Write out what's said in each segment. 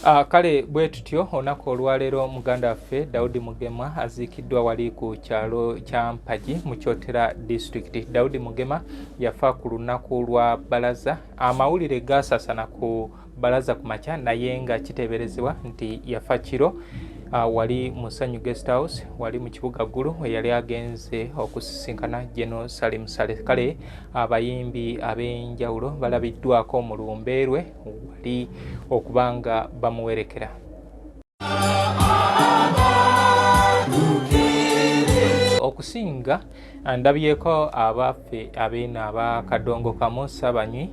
Kale bwe tutyo olunaku olwaleero muganda waffe Daudi Mugema aziikiddwa wali ku kyalo kya Mpagi mu Kyotera disitulikiti. Daudi Mugema yafa ku lunaku lwa Balaza. Amawulire gaasasana ku Balaza ku makya naye nga kiteeberezebwa nti yafa kiro wali mu Sanyu Guest House wali mu kibuga Gulu eyali agenze okusisinkana General Salim Saleh. Kale abayimbi ab'enjawulo balabiddwako mu lumbe lwe wali okuba nga bamuwerekera. Okusinga ndabyeko abaffe abeeno aba Kadongo Kamu, Ssabanywi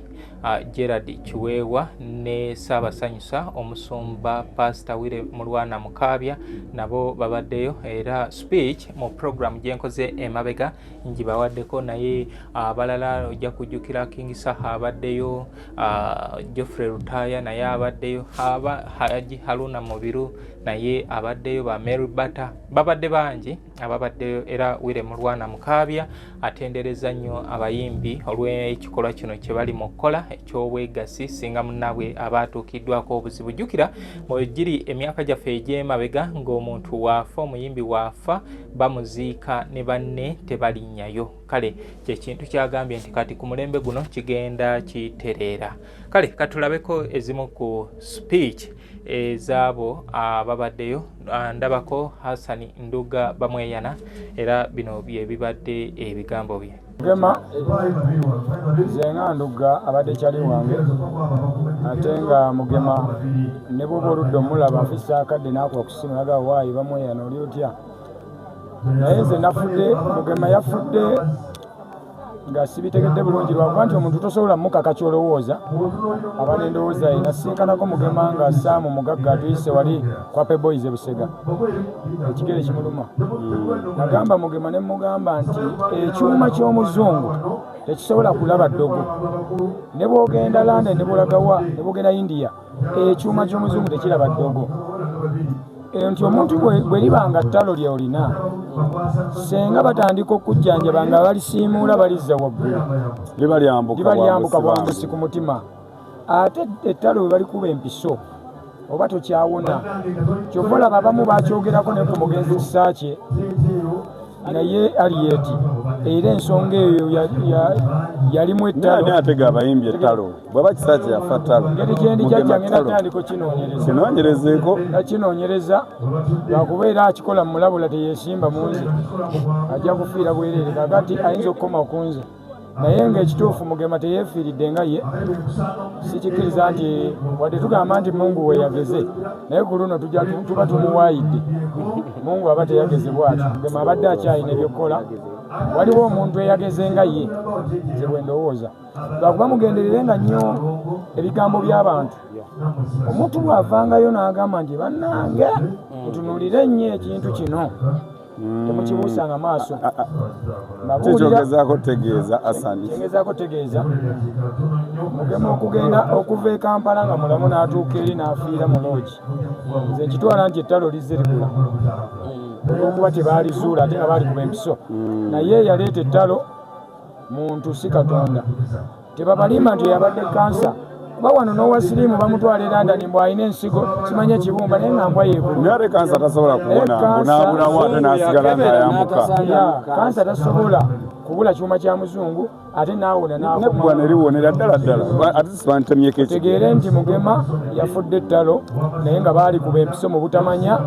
Gerald Kiweewa ne Ssaabasanyusa Omusumba Pastor Wire Mulwana Mukaabya nabo babaddeyo, era speech mu program gye nkoze emabega ngibawaddeko, naye abalala ojja kujjukira King Saha abaddeyo, Geoffrey Lutaaya naye abaddeyo, aba Haji Haruna Mubiru naye abaddeyo, ba Mary Bata babadde bangi ababaddeyo. Era Wire Mulwana Mukaabya atendereza nnyo abayimbi olw'ekikolwa kino kye bali mu kukola eky'obwegassi singa munnaabwe aba atuukiddwako obuzibu. Jjukira giri emyaka gyaffe egy'emabega ng'omuntu waafa, omuyimbi waafa, bamuziika ne banne tebalinnyayo. Kale kyekintu kyagambye nti kati ku mulembe guno kigenda kitereera. Kale katulabeko ezimu ku speech ezaabo ababaddeyo. Ndabako Hassan Nduga Bamweyana, era bino bye bibadde ebigambo bye. Mugema nze nga Ndugga abadde kyali wange, ate nga Mugema ne bwoba oludde omulaba nfisa akadde n'akuba ku ssimu naga waayi Bamweyana oli otya, naye nze nafudde Mugema yafudde nga sibitegedde bulungi lwakuba nti omuntu tosobola mukaka kyolowooza aba n'endowooza ye. Nasisinkanako Mugema nga Saamu Mugagga atuyise wali kwa Pe Boys e Busega, ekigere kimuluma. Nagamba Mugema ne mugamba nti ekyuma ky'omuzungu tekisobola kulaba ddogo, ne bw'ogenda London ne bw'olagawa ne bw'ogenda India, ekyuma ky'omuzungu tekiraba ddogo. Nti omuntu bwe liba nga ttalo ly'olina, senga batandika okujjanjaba nga balisiimuula balizza waggulu, liba lyambuka bwambusi ku mutima, ate ettalo bwe balikuba empiso oba tokyawona. Kyova olaba abamu bakyogerako ne ku mugenzi Kisaakye naye Aliyeti, era ensonga eyo yalimu ettalo. Atega abayimbi ettalo bwaba Kisaakye yafa ttalo. Ngeri gyendi jjajja ngenda tandika okinoonyereza. Kinoonyerezeeko. Nakinoonyereza lwakuba era akikola mulabula teyesimba mu nze, ajja kufiira bwereere. Kakati ayinza okukoma ku nze, naye ng'ekituufu Mugema teyeefiiridde nga ye sikikkiriza nti wadde tugamba nti Mungu we yageze, naye ku luno tuba tumuwaayidde. Mungu aba teyageze bw'atyo. Mugema abadde akyalina ebyokukola. Waliwo omuntu eyageze nga ye, nze bwe ndowooza, lwakuba mugenderere nga nnyo ebigambo by'abantu. Omuntu bw'avangayo n'agamba nti bannange mutunuulire nnyo ekintu kino, temukibuusanga maaso. Kikyogezaako tegeeza Asani? Kyengezaako tegeeza, Mugema okugenda okuva e Kampala nga mulamu n'atuuka eri n'afiira mu loogi, nze nkitwala nti ettalo lizze likula olw'okuba tebaalizuula ate nga baalikuba empiso. Naye yaleeta ettalo muntu, si Katonda. Tebabalimba nti yabadde kansa, kuba wano n'owa siriimu bamutwala e London mbu alina ensigo simanya ekibumba, naye nga mbwa yeekulu. Naye ate kansa tasobola kuwona n'abulawo ate n'asigala ng'ayambuka. Kansa tasobola kubula kyuma kya muzungu ate n'awona. Nebbwa ne liwonera ddala ddala ate sibantemyeko. Tegeere nti Mugema yafudde ettalo, naye nga baali kuba empiso mu butamanya,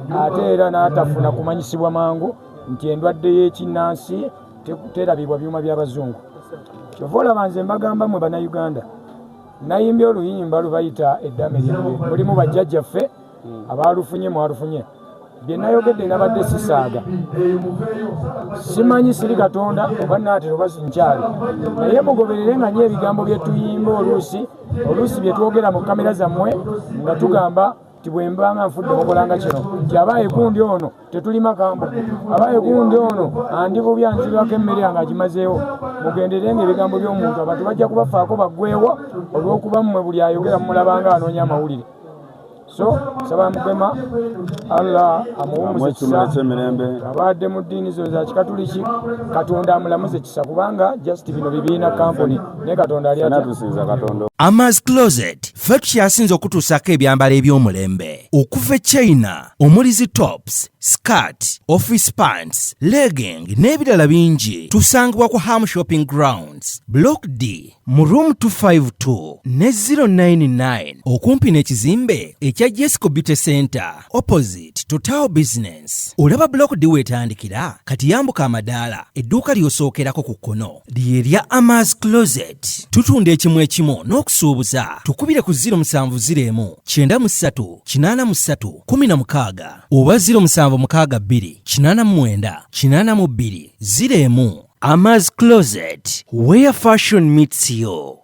ate era n'atafuna kumanyisibwa mangu nti endwadde y'ekinnansi terabibwa byuma by'abazungu. Kyova olaba nze mbagamba mwe Bannayuganda, nayimbye oluyimba lwe bayita Eddame Lyange, mulimu bajjajjaffe abalufunye mwalufunye. Bye nayogedde nabadde sisaaga, simanyi siri Katonda oba naatera oba nkyali, naye mugoberere nga nyo ebigambo bye tuyimba, oluusi oluusi bye twogera mu kamera zammwe nga tugamba nti bwe mbanga nfudde mukolanga kino, nti abaaye gundi ono tetulima kambo, abaaye gundi ono andi bubi anzibako emmere yange agimazeewo. Mugenderenga ebigambo by'omuntu, abantu bajja kubafaako baggwewo olw'okuba mmwe buli ayogera mumulabanga anoonya amawulire. So saba Mugema Allah amuwumuze kisa, abadde mu ddiini zo za Kikatuliki, Katonda amulamuze kisa, kubanga just bino bibiina kampuni, naye Katonda ali atya? Amas Closet. Ffe tukyasinze okutuusaako ebyambalo eby'omulembe okuva e China omuli zi tops, skirt, office pants, legging n'ebirala bingi. Tusangibwa ku Ham Shopping Grounds, Block D mu room 252 ne 099 okumpi n'ekizimbe ekya Jesco Beauty Center opposite Total Business. Olaba Block D weetandikira kati yambuka amadaala edduuka ly'osookerako ku kkono lye lya Amas Closet. Tutunda ekimu ekimu n'okusuubuza. Tukubire ku 0701 93 83 16 oba 0762 89 82 01. Amas Closet, where fashion meets you.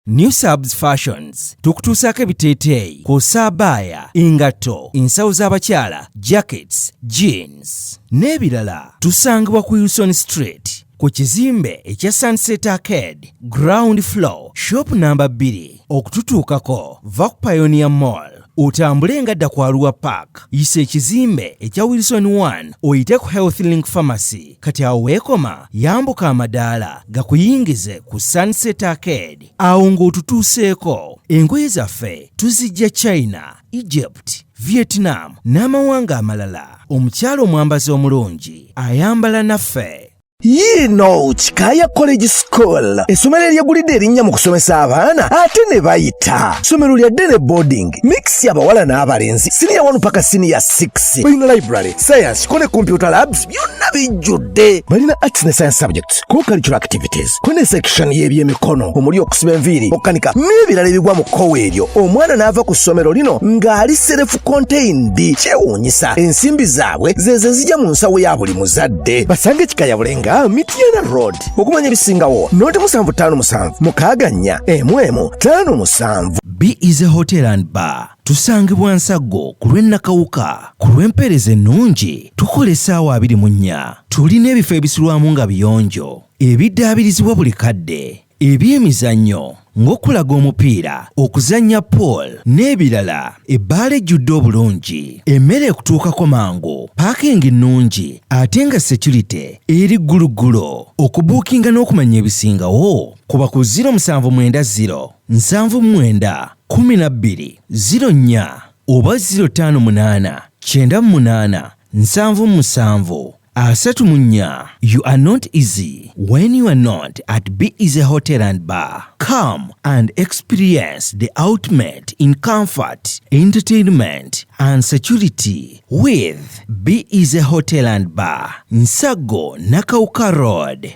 New Subs Fashions tukutuusaako ebiteeteeyi kw'ossa abaaya, engatto, ensawo z'abakyala, jackets, jeans n'ebirala. Tusangibwa ku Wilson Street ku kizimbe ekya Sunset Arcade, ground floor, shop namba 2. Okututuukako va ku Pioneer Mall otambule nga dda ku Arua Park, yisa ekizimbe ekya Wilson 1 oyite ku Health Link Pharmacy. Kati awo weekoma yambuka amadaala gakuyingize ku Sunset Arcade. Awo ng'otutuuseeko, engoye zaffe tuzijja China, Egypt, Vietnam n'amawanga amalala. Omukyala omwambazi omulungi ayambala naffe. Yiino Kikaaya College School, essomero eryegulidde erinnya mu kusomesa abaana ate ne bayita. Ssomero lya day ne boarding, mix abawala n'abalenzi, siniya 1 paka siniya 6. Balina library, science ko ne computer labs byonna bijjudde. Balina arts ne science subjects, co-curricular activities, ko ne section y'ebyemikono omuli okusiba enviiri, okukanika n'ebirala ebigwa mu kkowa eryo. Omwana n'ava ku ssomero lino ng'ali self contained. Kyewuunyisa, ensimbi zaabwe zezo ezijja mu nsawo ya buli muzadde. Basange Kikaya Bulenga, Mityana Road. Okumanya ebisingawo noti 757 64 11 57. B is a Hotel and Bar. Tusangibwa Nsaggo ku lw'e Nakawuka. Ku lw'empeereza ennungi tukola essaawa 24. Tulina ebifo ebisulwamu nga biyonjo, ebiddaabirizibwa buli kadde, ebyemizannyo ng'okulaga omupiira, okuzannya pool n'ebirala. Ebbaala ejjudde obulungi, emmere ekutuukako mangu, parking nnungi ate nga security eri gguluggulo. Okubuukinga n'okumanya ebisingawo kuba ku 0790 79 12 04 oba 058 98 77 34. You are not easy when you are not at Be Easy Hotel and Bar. Come and experience the ultimate in comfort, entertainment and security with Be Easy Hotel and Bar, Nsaggo, Nakawuka Road.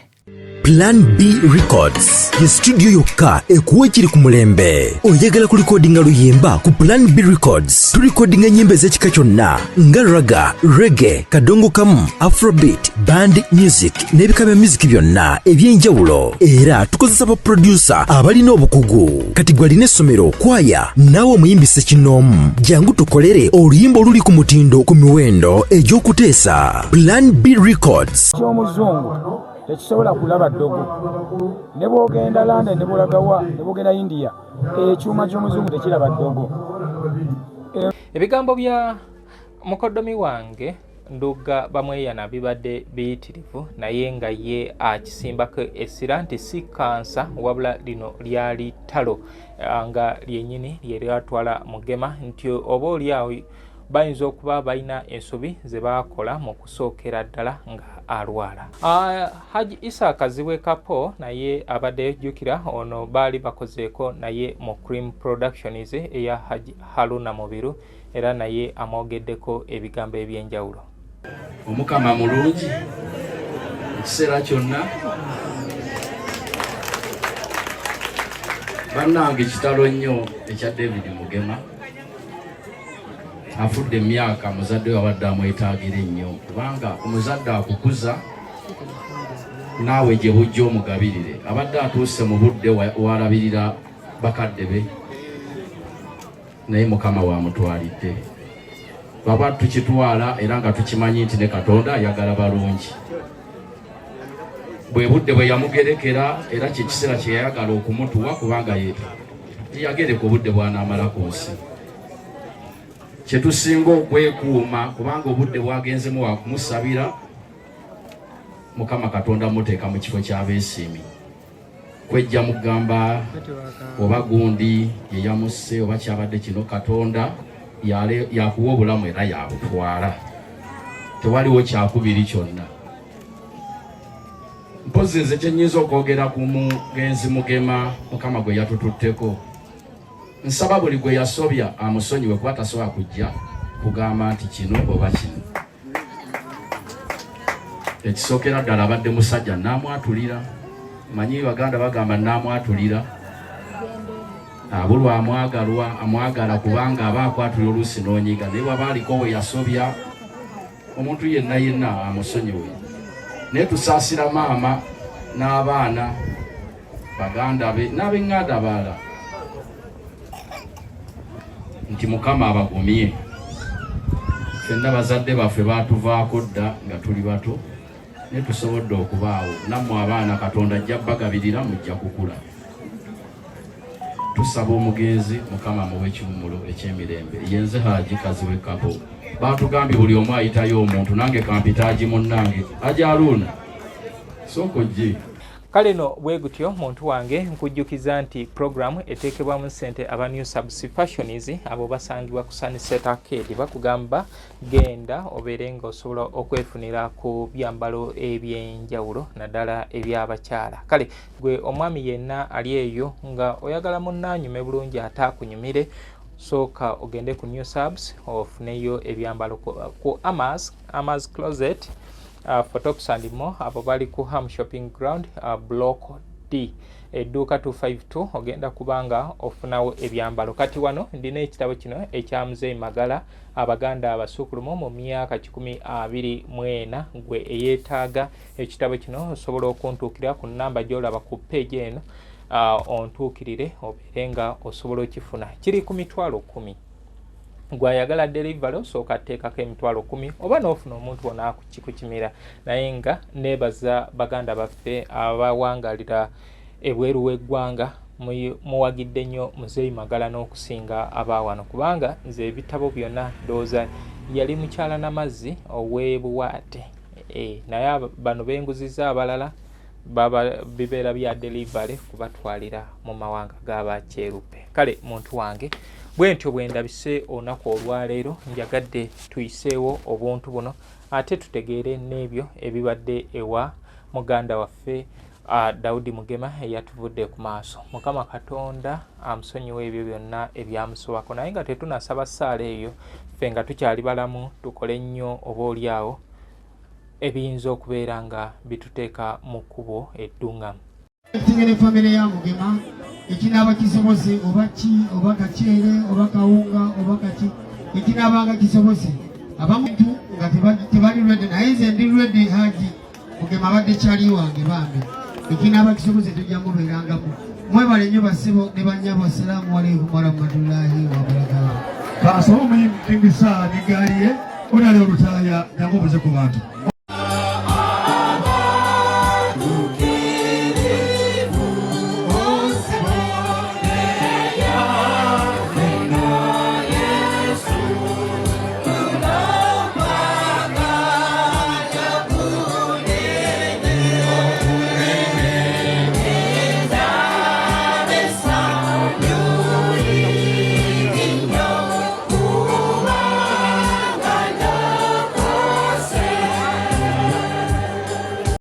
Plan B Records ye studio yokka ekuwa ekiri ku mulembe. Oyagala kulikodinga luyimba? Ku Plan B Records tulikodinga ennyimba ez'ekika kyonna nga ragga, reggae, kadongo kamu, afrobeat, band music n'ebika bya music byonna eby'enjawulo. Era tukozesa ba producer abalina obukugu. Kati gwe alina essomero, kwaya, naawe omuyimbi ssekinnoomu, jangu tukolere oluyimba oluli ku mutindo ku miwendo egy'okuteesa. Plan B Records. Ky'omuzungu tekisobola kulaba ddogo. Ne bw'ogenda London, ne bwolagawa, ne bwogenda India, ekyuma ky'omuzungu tekiraba ddogo. Ebigambo bya mukoddomi wange Ndugga Bamweyana bibadde biyitirivu, naye nga ye akisimbako essira nti si kansa, wabula lino lyali ttalo nga lyennyini lye lyatwala Mugema, nti oba oli awo bayinza okuba balina ensobi ze baakola mu kusookera ddala nga alwala. Haji Isa Kazibwe Kapo naye abaddeyo. Jjukira ono baali bakozeeko naye mu Cream Productions eya Haji Haruna Mubiru, era naye amwogeddeko ebigambo ebyenjawulo. Omukama mulungi ekiseera kyonna. Bannange, kitalo nnyo ekya David Mugema. Afudde emyaka muzadde we abadde amwetaagira ennyo, kubanga omuzadde akukuza naawe gye bujja omugabirire. Abadde atuuse mu budde walabirira bakadde be, naye Mukama wamutwalidde. Baba tukitwala era nga tukimanyi nti ne Katonda ayagala balungi. Bwe budde bwe yamugerekera, era kyekiseera kye yayagala okumutuwa, kubanga ye yagereka obudde bw'anaamala ku nsi. Kyetusinga okwekuuma, kubanga obudde bwagenzemu wakumusabira Mukama Katonda muteeka mu kifo ky'abeesiimi. Kwejja mugamba oba gundi yeyamusse oba kyabadde kino, Katonda yakuwa obulamu era yabutwala, tewaliwo kyakubiri kyonna. Mpozi nze kyenyinza okwogera ku mugenzi Mugema, Mukama gwe yatututteko, nsaba buli gwe yasobya amusonyiwe, kuba tasobola kujja kugamba nti kino oba kino. Ekisookera ddala, abadde musajja naamwatulira. Manyi Baganda bagamba naamwatulira abulwa amwagalwa amwagala, kubanga aba akwatulira oluusi n'onyiga, naye waba aliko we yasobya omuntu yenna yenna amusonyiwe. Naye tusaasira maama n'abaana, baganda be n'ab'eŋŋanda abalala nti Mukama abagumye. Ffenna bazadde baffe baatuvaako dda nga tuli bato, naye tusobodde okubaawo. Nammwe abaana Katonda ajja bagabirira, mujja kukula. Tusaba omugenzi Mukama amuwe ekiwummulo eky'emirembe. Yenze Haji Kaziwe Kabo. Baatugambye buli omu ayitayo omuntu, nange kampita Haji munnange Haji Aruuna, sooka ojje. Kale no bwe gutyo, muntu wange, nkujjukiza nti puroguramu eteekebwamu ssente aba New Subs Fashions, abo basangibwa ku Sunset Arcade. Bakugamba genda obeere nga osobola okwefunira ku byambalo ebyenjawulo, naddala ebyabakyala. Kale gwe omwami yenna ali eyo nga oyagala munnaanyume bulungi ate akunyumire, sooka ogende ku New Subs ofuneyo ebyambalo ku Amas Closet for Tops and More. Abo bali ku Ham Shopping Ground, Block D, edduuka 252. Ogenda kubanga ofunawo ebyambalo. Kati wano ndina ekitabo kino ekya Muzeeyi Magala, Abaganda Abasuukulumu mu Myaka 124. Gwe eyeetaaga ekitabo kino osobola okuntuukirira ku namba gy'olaba ku page eno, ontuukirire obeere nga osobola okifuna. Kiri ku 100,000. Gwayagala delivery osooka ateekako 100,000 oba n'ofuna omuntu ono akukikukimira. Naye nga neebaza baganda baffe abawangalira ebweru w'eggwanga, muwagidde nnyo Muzeeyi Magala n'okusinga abaawano, kubanga nze ebitabo byonna ndowooza yali mukyala Namazzi ow'ebuwaate e, naye bano benguziza abalala baba bibeera bya delivery kubatwalira mu mawanga g'abakyerupe. Kale muntu wange, bwe ntyo bwe ndabise olunaku olwaleero. Njagadde tuyiseewo obuntu buno ate tutegeere n'ebyo ebibadde ewa muganda waffe Daudi Mugema eyatuvudde ku maaso. Mukama Katonda amusonyiwa ebyo byonna ebyamusobako, naye nga tetunasaba ssaala eyo, ffe nga tukyali balamu tukole nnyo oba oli awo ebiyinza okubeera nga bituteeka mu kkubo edduŋŋamu. Tingene famire ya Mugema, ekinaaba kisobose, oba ki, oba kaceere, oba kawunga, oba kaki, ekinaabanga kisobose. Abamuntu nga tebali ready, naye nze ndi ready. Haji Mugema abadde kyali wange bambi, ekinaaba kisobose tujja mubeerangamu. Mwebale nnyo bassebo ne bannyabo. Assalaamu alaikum warahmatullahi wabarakatu. Kaasaba omuyingisa negaali ye onale olutaaya, jangu obuze ku bantu.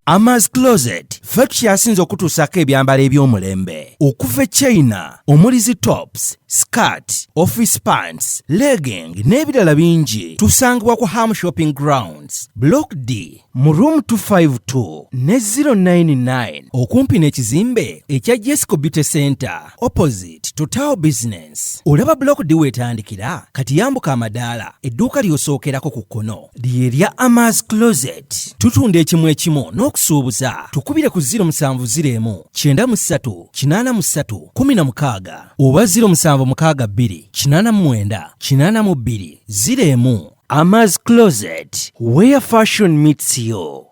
Amas Closet ffe tukyasinze okutuusaako ebyambalo eby'omulembe okuva e China, omuli zi tops, skirt, office pants, legging n'ebirala bingi. Tusangibwa ku Ham Shopping Grounds, Block D, mu room 252 ne 099, okumpi n'ekizimbe ekya Jesco Beauty Center, opposite Total Business. Olaba Block D weetandikira, kati yambuka amadaala, edduuka ly'osookerako ku kkono lye lya Amas Closet. Tutunda ekimu ekimu n'okusuubuza. Tukubire ku 0701 93 83 16 oba 0762 89 82 01. Amas Closet, where fashion meets you.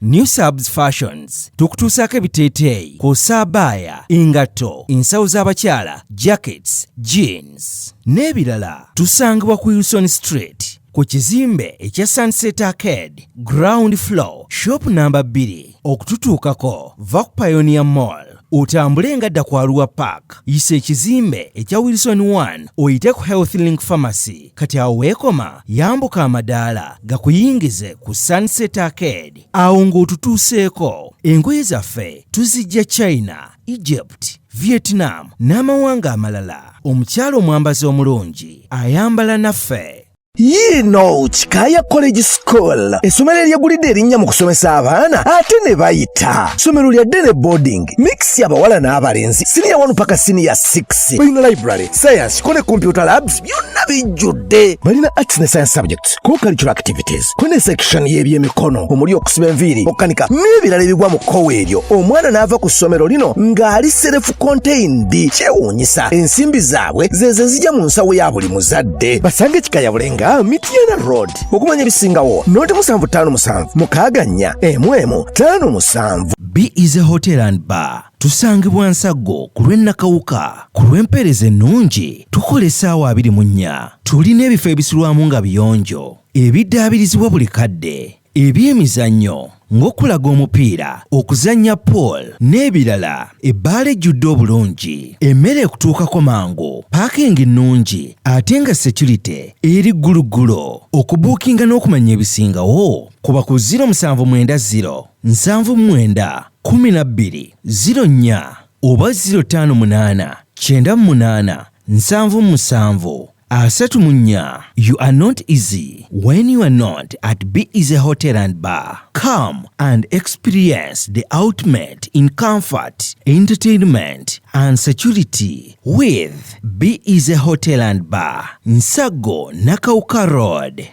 New Subs Fashions tukutuusaako ebiteeteeyi kw'ossa abaaya, engatto, ensawo z'abakyala, jackets, jeans n'ebirala. Tusangibwa ku Wilson Street ku kizimbe ekya Sunset Arcade, ground floor, shop namba 2. Okututuukako va ku Pioneer Mall. Otambule nga dda ku Arua Park, yisa ekizimbe ekya Wilson 1, oyite ku Health Link Pharmacy. Kati awo weekoma, yambuka amadaala gakuyingize ku Sunset Arcade. Awo ng'otutuuseeko. Engoye zaffe tuzijja China, Egypt, Vietnam n'amawanga amalala. Omukyala omwambazi omulungi ayambala naffe. Yiino Kikaaya College School, essomero eryegulidde erinnya mu kusomesa abaana ate ne bayita. Ssomero lya day boarding mix, abawala n'abalenzi, siniya 1 paka siniya 6. Balina library, science ko ne computer labs, byonna bijjudde. Balina arts ne science subjects, co-curricular activities, ko ne section y'ebyemikono omuli okusiba enviiri, okukanika n'ebirala ebigwa mu kkowa eryo. Omwana n'ava ku ssomero lino ng'ali self contained. Kyewuunyisa, ensimbi zaabwe zezo ezijja mu nsawo ya buli muzadde. Basange Kikaya Bulenga, Mityana Road. Okumanya ebisingawo, noti 757 64 11 57. B is a Hotel and Bar. Tusangibwa Nsaggo ku lw'e Nakawuka. Ku lw'empeereza ennungi, tukola essaawa 24. Tulina ebifo ebisulwamu nga biyonjo, ebiddaabirizibwa buli kadde, ebyemizannyo ng'okulaga omupiira, okuzannya pool n'ebirala. Ebbaala ejjudde obulungi, emmere ekutuukako mangu, parking nnungi ate nga security eri gguluggulo. Okubuukinga n'okumanya ebisingawo, kuba ku 0790 79 12 04 oba 058 98 77 34. You are not easy when you are not at Be Easy Hotel and Bar. Come and experience the ultimate in comfort, entertainment, and security with Be Easy Hotel and Bar, Nsago, Nakawuka Road.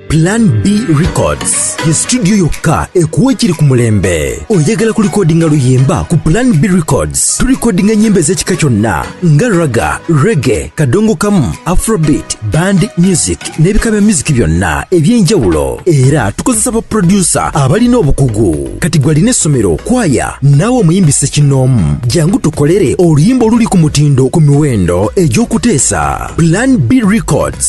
Plan B Records ye studio yokka ekuwa ekiri ku mulembe. Oyagala kulikodinga luyimba? Ku Plan B Records tulikodinga ennyimba ez'ekika kyonna nga ragga, reggae, kadongo kamu, afrobeat, band music n'ebika bya music byonna eby'enjawulo. Era tukozesa ba producer abalina obukugu. Kati gwe alina essomero, kwaya, naawe omuyimbi ssekinnoomu, jangu tukolere oluyimba oluli ku mutindo ku miwendo egy'okuteesa. Plan B Records.